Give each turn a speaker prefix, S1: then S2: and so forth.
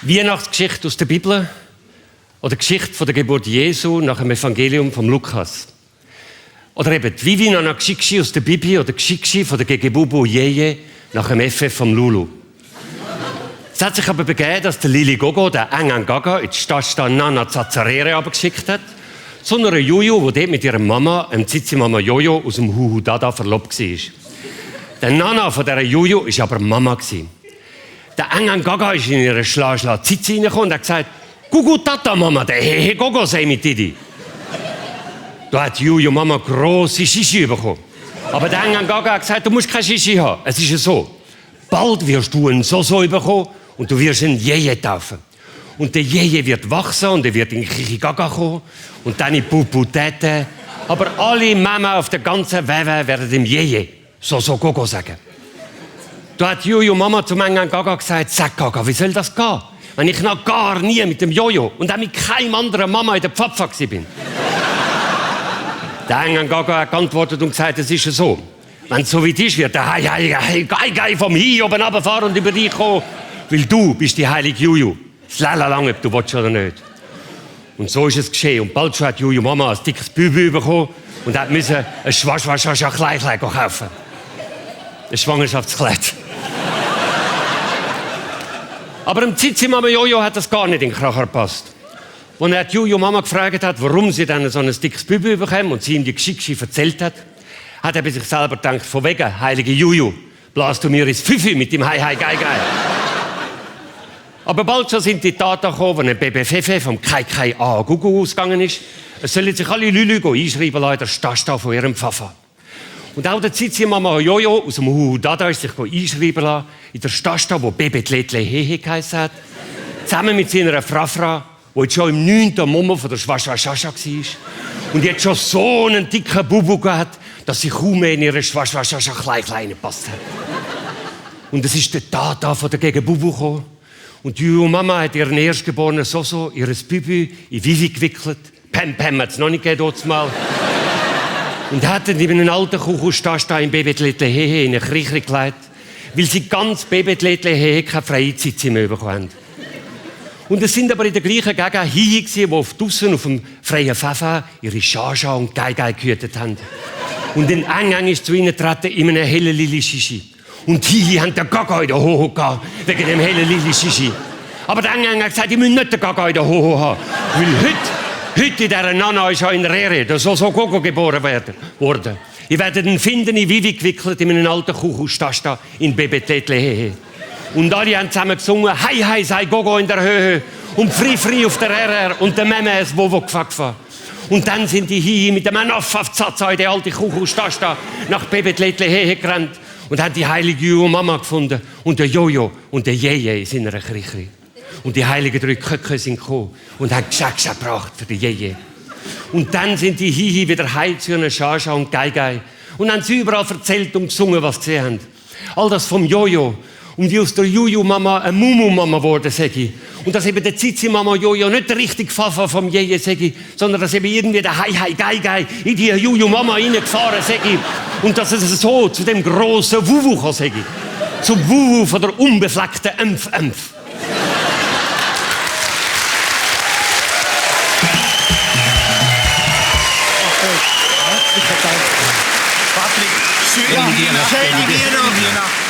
S1: Weihnachtsgeschichte aus der Bibel oder Geschichte von der Geburt Jesu nach dem Evangelium von Lukas. Oder eben die Vivi Nana Geschichte aus der Bibel oder Geschichte von der Gegebubu Jeje nach dem FF vom Lulu. Es hat sich aber begeben, dass der Lili Gogo, der Engan Gaga, in die Stadt Nana Zazarere geschickt hat, zu einer Juju, die dort mit ihrer Mama, Zizi-Mama Jojo, aus dem Huhu Dada verlobt war. Der Nana von dieser Juju war aber Mama. Der Engan Gaga ist in ihre Zizi reingekommen und hat gesagt, Gugu Tata Mama, der Hehe Gogo sei mit Didi. Da hat Juju Mama grosse Shishi bekommen. Aber der Engan Gaga hat gesagt, du musst keine Shishi haben. Es ist ja so, bald wirst du einen Soso bekommen und du wirst einen Jeje taufen. Und der Jeje wird wachsen und er wird in Chichi Gaga kommen und dann in Pupu Tete. Aber alle Mama auf der ganzen Welt werden dem Jeje Soso Gogo sagen. Da hat Juju Mama zum Engan Gaga gesagt, sag Gaga, wie soll das gehen, wenn ich noch gar nie mit dem Jojo und auch mit keinem anderen Mama in der Pfapfa bin. Der Engan Gaga hat geantwortet und gesagt, es ist so. Wenn es so weit ist, wird der Gei vom Hi oben runterfahren und über dich kommen, weil du bist die heilige Juju. Es lala lang, ob du willst oder nicht. Und so ist es geschehen. Und bald schon hat Juju Mama ein dickes Bübü bekommen und hat müssen ein Schwasch-Kleid kaufen. Ein Schwangerschaftskleid. Aber dem Zizi-Mama Jojo hat das gar nicht in den Kracher gepasst. Als er die Juju Mama gefragt hat, warum sie dann so ein dickes Bübü bekommen und sie ihm die Geschichte erzählt hat er bei sich selber gedacht, von wegen, heilige Juju, blas du mir ins Pfiffi mit dem Hei-Hei-Gei-Gei. Aber bald schon sind die Taten gekommen, wenn ein Bebe Fefe vom Kai-Kai A Gugu ausgegangen ist. Es sollen sich alle Lülü einschreiben lassen in der Stasta von ihrem Pfaffa. Und auch der Zizi-Mama Jojo aus dem Huhu Dada ist sich einschreiben lassen in der Stasta, wo Bebe Tletle Hehe geheissen hat. Zusammen mit seiner Frafra, die jetzt schon im 9. Momo von der Schwaschwaschascha war. Und jetzt schon so einen dicken Bubu gehabt, dass sie kaum mehr in ihre Schwaschwaschascha klein gepasst hat. Und es ist der Tata von der Gegenbubu gekommen. Und die Mama hat ihren erstgeborenen Soso, ihres Bübü, in Vivi gewickelt. Pem hat es noch nicht gegeben, mal. Und hat ihn in einen alten Kuchenstasta in Bebetletle Hehe in eine Kriechli gelegt, weil sie ganz Bebetletle Hehe keine freie Zeit mehr bekommen haben. Und es sind aber in der gleichen Gegend Hihi, die draussen auf dem freien Pfeffer ihre Schaja und Gei-Gei gehütet haben. Und ein Engang ist zu ihnen getreten in einem hellen Lili-Shishi. Und Hihi haben den Gaga in der Hoho gehabt, wegen dem hellen Lili-Shishi. Aber der Engang hat gesagt, ich muss nicht den Gaga in der Hoho haben. Weil heute in dieser Nana ist ja in Rere, der Soso Gogo geboren worden. Ich werde ihn finden, in Vivi gewickelt, in einem alten Kuchenstasta in Bebetletle Hehe. Und alle haben zusammen gesungen, Hei, hei, sei Gogo in der Höhe und Fri auf der RR und der Meme ist Wowo gefakfa. Und dann sind die Hihi mit dem Anaffafzaza in der alten Kuchenstasta nach Bebetletle Hehe gerannt und haben die heilige Juju Mama gefunden und der Jojo und der Jeje in seiner Kriechli. Und die heiligen 3 Köcke sind gekommen und haben Geschenke gebracht für die Jeje. Und dann sind die Hihi wieder heim zu einer Schaja und Gei-Gei und haben sie überall erzählt und gesungen, was sie haben. All das vom Jojo. Und wie aus der Juju-Mama eine Mumu-Mama geworden, sage ich. Und dass eben der Zizi-Mama Jojo nicht der richtige Pfaffa vom Jeje, sage ich, sondern dass eben irgendwie der Hei-Hei-Gei-Gei in die Juju-Mama reingefahren, sage ich. Und dass es so zu dem grossen Wuwu kann, sage ich. Zum Wuwu von der unbefleckten Empf-Empf.
S2: Patrick, schöne Diener.